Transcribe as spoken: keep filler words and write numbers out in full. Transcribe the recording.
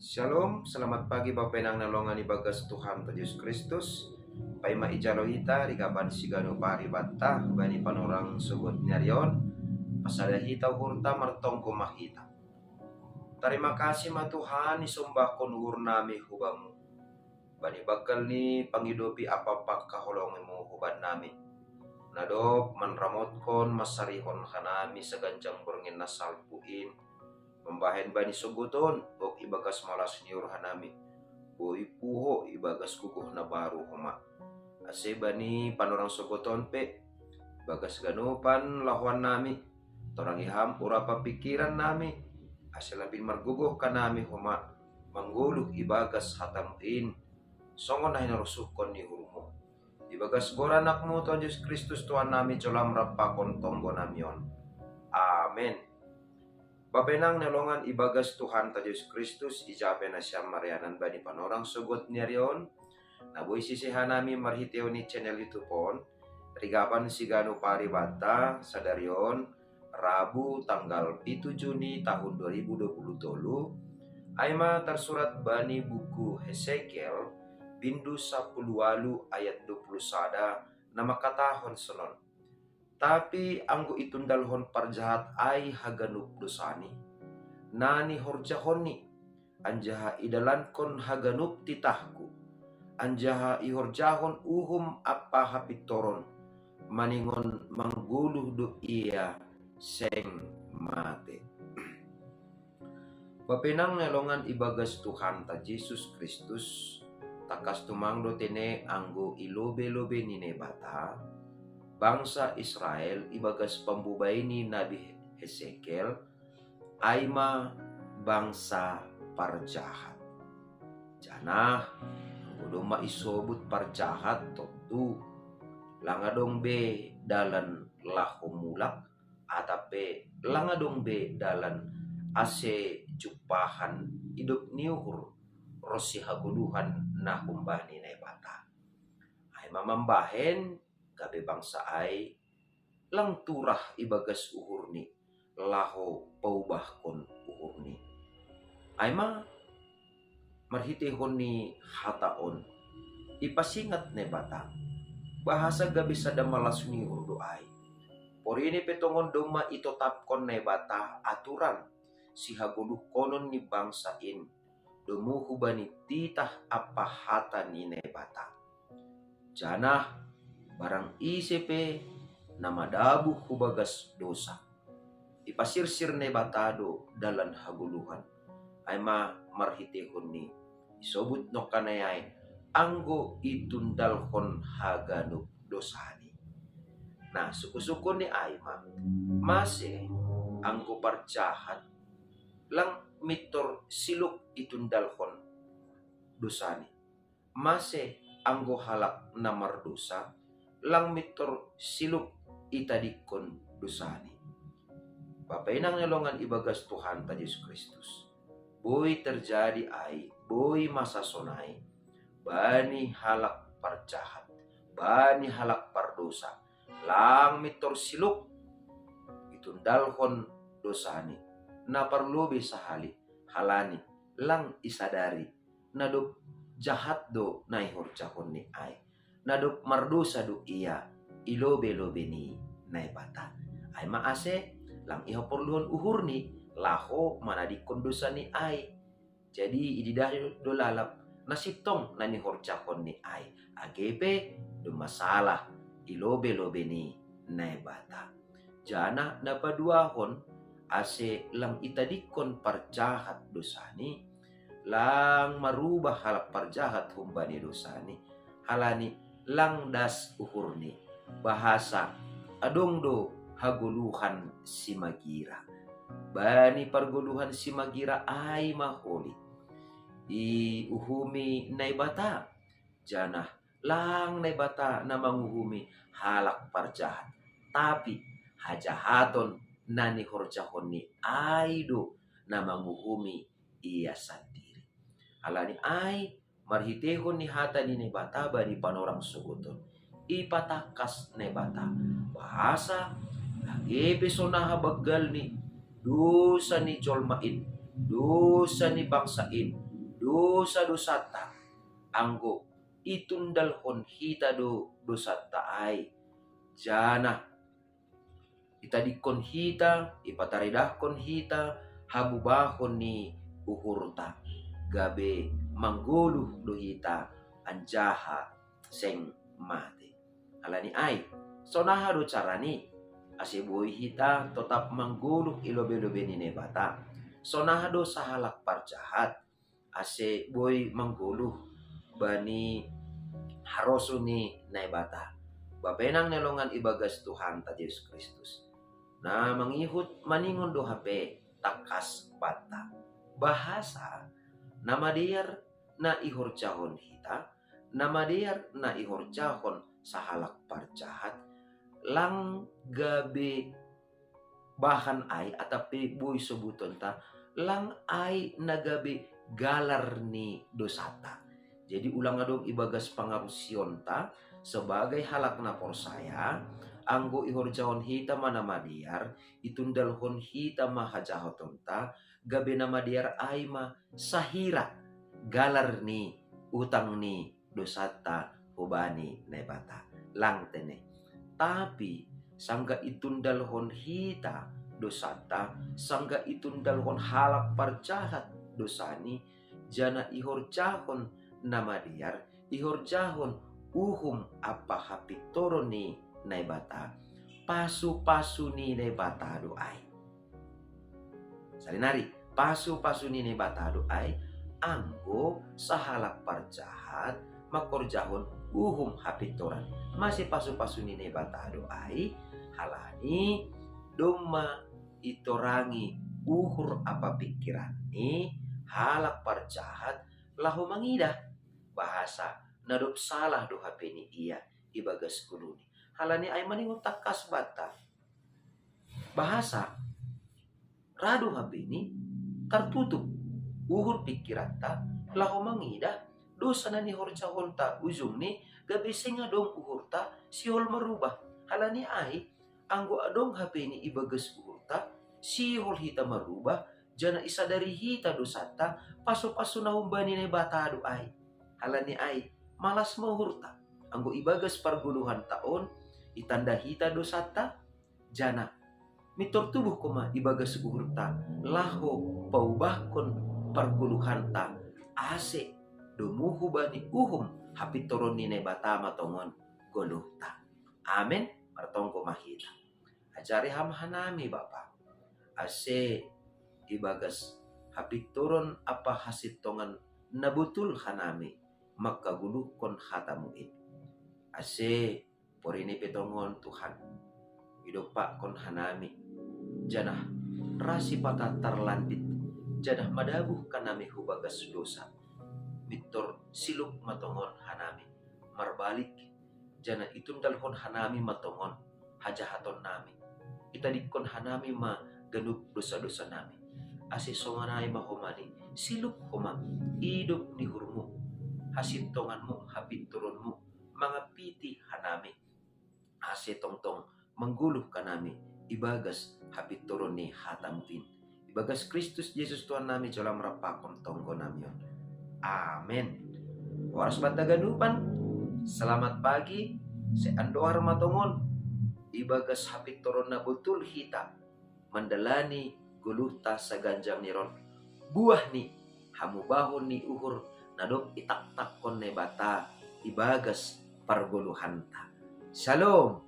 Shalom, selamat pagi Bapenang na longan ibagas Tuhan ta Jesus Kristus. Paima ijalo ita rigaban siganu paribatta bani panorang sogot ni ari on, pasada hita uhurta martonggo ma hita. Tarima kasih ma Tuhan, isombahkon uhur nami hubamu bani banggal ni pangidopi apa pangkaholongimu huban nami. Nadop manramotkon masarihon hanami saganjang borngin na salpu in, mambahen bani sogot on, gok ibagas malas ni uhur hanami, boi puho ibagas gogoh na baru homa. Ase bani panorang sogot on pe, ibagas ganupan lahoan nami, torangi ham urapa pikiran nami, ase labin margogoh hanami homa manggoluh ibagas hatamu in, songon na hinarosuhkon ni uhurmu. Ibagas goran anakmu Tuhan Jesus Kristus Tuhan nami, jolam rap pakon tonggo nami on. Amen. Bapenang na longan ibagas Tuhan ta Jesus Kristus, ija pe nasiam marianan bani panorang sogot ni ari on, na boi sisehon nami marhitehon ni channel YouTube on, rigaban siganu paribatta sadari on, Rabu tanggal pitu Juni tahun dua ribu dua puluh tolu, ai ma tarsurat bani buku Hesekiel, bindu sapuluh walu ayat dua puluh sada, na mangkatahon sonon: Tapi anggo itundalhon parjahat ai haganup dosani, na nihorjahonni, anjaha idalankon haganup titahku, anjaha ihorjahon uhum ampa hapintoron, maningon manggoluh do ia seng mate. Bapenang na longan ibagas Tuhan ta Jesus Kristus, tangkas tumang do tene anggo ilobe-lobe ni Naibata, bangsa Israel ibagas pambobai ni Nabi Hesekiel, ai ma bangsa parjahat. Janah anggo domma isobut parjahat, tontu lang adong be dalan laho mulak, atap pe lang adong be dalan ase jumpahan idop ni uhur ronsi hagoluhan na humbani Naibata. Ai ma mambahen gabe bangsa ai lang turah ibagas uhurni, laho paubahkon uhurni. Ai ma marhitehon ni hata on, ipasingat Naibata, bahasa gabe sada malas ni uhur do ai. Porini pe tongon domma itotapkon Naibata aturan sihagoluhkonon ni bangsa in, domu hubani titah ampa hata ni Naibata. Janah barang ise pe na madabuh hubagas dosa, ipasirsir Naibata do dalan hagoluhan. Ai ma marhitehon ni isobut nongkanai ai, anggo itundalhon haganup dosani. Nah, suku-suku ni ai ma, mase anggo parjahat lang mintor siluk itundalhon dosani? Mase anggo halak na mardosa lang mintor siluk itadingkon dosani? Bapenang na longan ibagas Tuhan ta Jesus Kristus, boi terjadi ai, boi masa sonai, bani halak parjahat, bani halak pardosa, lang mintor siluk itundalhon dosani, na parlobe sahali, halani lang isadari, na dob jahat do na ihorjahonni ai, na dob mardosa do ia ilobe-lobe ni Naibata. Ai ma ase lang ihaporluhon uhurni laho manadingkon dosani ai. Jadi ididah do lalap na sintong na nihorjahonni ai, age pe domma salah ilobe-lobe ni Naibata. Janah na paduahon, ase lang itadingkon parjahat dosani, lang marubah halak parjahat humbani dosani, halani lang das uhurni, bahasa adong do hagoluhan simagira. Bani pargoluhan simagira ai ma holi iuhumi Naibata, janah lang Naibata na manguhumi halak parjahat, tapi hajahaton na nihorjahonni ai do na manguhumi ia sandiri. Halani ai, marhitehon ni hata ni Naibata bani panorang sogot on, ipatangkas Naibata, bahasa age pe sonaha banggal ni dosa ni jolma in, dosa ni bangsa in, dosa-dosata, anggo itundalhon hita do dosata ai, janah itadikkon hita, ipataridahkon hita hamubahon ni uhurta, gabe manggoluh do hita anjaha seng mate. Halani ai, sonaha do carani, ase boi hita totap manggoluh i lobei-lobei ni Naibata? Sonaha do sahalak parjahat ase boi manggoluh bani harosuh ni Naibata? Bapa inang na hinaholongan ibagas Tuhanta Jesus Kristus, na mangihut maningon do hape tangkas banta, bahasa na madear na ihorjahon hita, na madear na ihorjahon sahalak parjahat, lang gabe bahan ai, atap pe boi sobutonta, lang ai na gabe galar ni dosanta. Jadi ulang adong ibagas pangarusionta sebagai halak na porsaya, anggo ihorjahon hita ma na madear, itundalhon hita ma hajahatonta, gabe na madear ai ma sahira galar ni utang ni dosanta hubani Naibata. Lang tene. Tapi sanggah itundalhon hita dosanta, sanggah itundalhon halak parjahat dosani, janah ihorjahon na madear, ihorjahon uhum ampa hapintoron ni Naibata, pasu-pasu ni Naibata do ai. Salinari, pasu-pasu ni Naibata do ai, anggo sahalak parjahat mangkorjahon uhum hapintoran. Mase pasu-pasu ni Naibata do ai? Halani domma itorangi uhur ampa pingkiran ni halak parjahat laho mangidah, bahasa na dob salah do hape ni ia ibagas goluhni. Halani ai maningon tangkas banta, bahasa ra do hape ni tartutup uhur pingkiranta laho mangidah dosa na nihorjahonta, ujungni gabe seng adong uhurta sihol marubah. Halani ai, anggo adong hape ni ibagas uhurta, sihol hita marubah, janah isadari hita dosanta, pasu-pasu na humbani Naibata do ai. Halani ai, malas ma uhurta, anggo ibagas pargoluhanta on itanda hita dosanta, janah mintor tubuh koma ibagas uhurta laho paubahkon pargoluhanta, ase domu hubani uhum hapintoron ni Naibata ma tongon goluhta. Amen. Martonggo ma hita. Ajari Ham hanami, Bapa, ase ibagas hapintoron ampa hasintongan na botul hanami mangkagoluhkon hatamu in. Ase porini pe tongon, Tuhan, idompakkon hanami, janah ra sipata tarlandit, janah madabuh hanami hubagas dosa. Mintor siluk ma tongon hanami marbalik, janah itundalhon hanami ma tongon hajahatonnami. Itadikkon hanami ma ganup dosa-dosanami. Ase songon ai ma homa ni siluk homa idop ni uhurmu, hasintonganmu, hapintoronmu mangampiti hanami, ase tongtong manggoluh hanami ibagas hapintoron ni hatamu in. Ibagas Kristus Jesus Tuhannami, jolo am rampakon tonggonami on. Amen. Horas banta ganupan. Selamat pagi. Sai andohar ma tongon ibagas hapintoron na botul hita mandalani goluhta saganjang ni ron, buah ni hamubahon ni uhur na dob itaktakkon Naibata ibagas pargoluhanta. Shalom.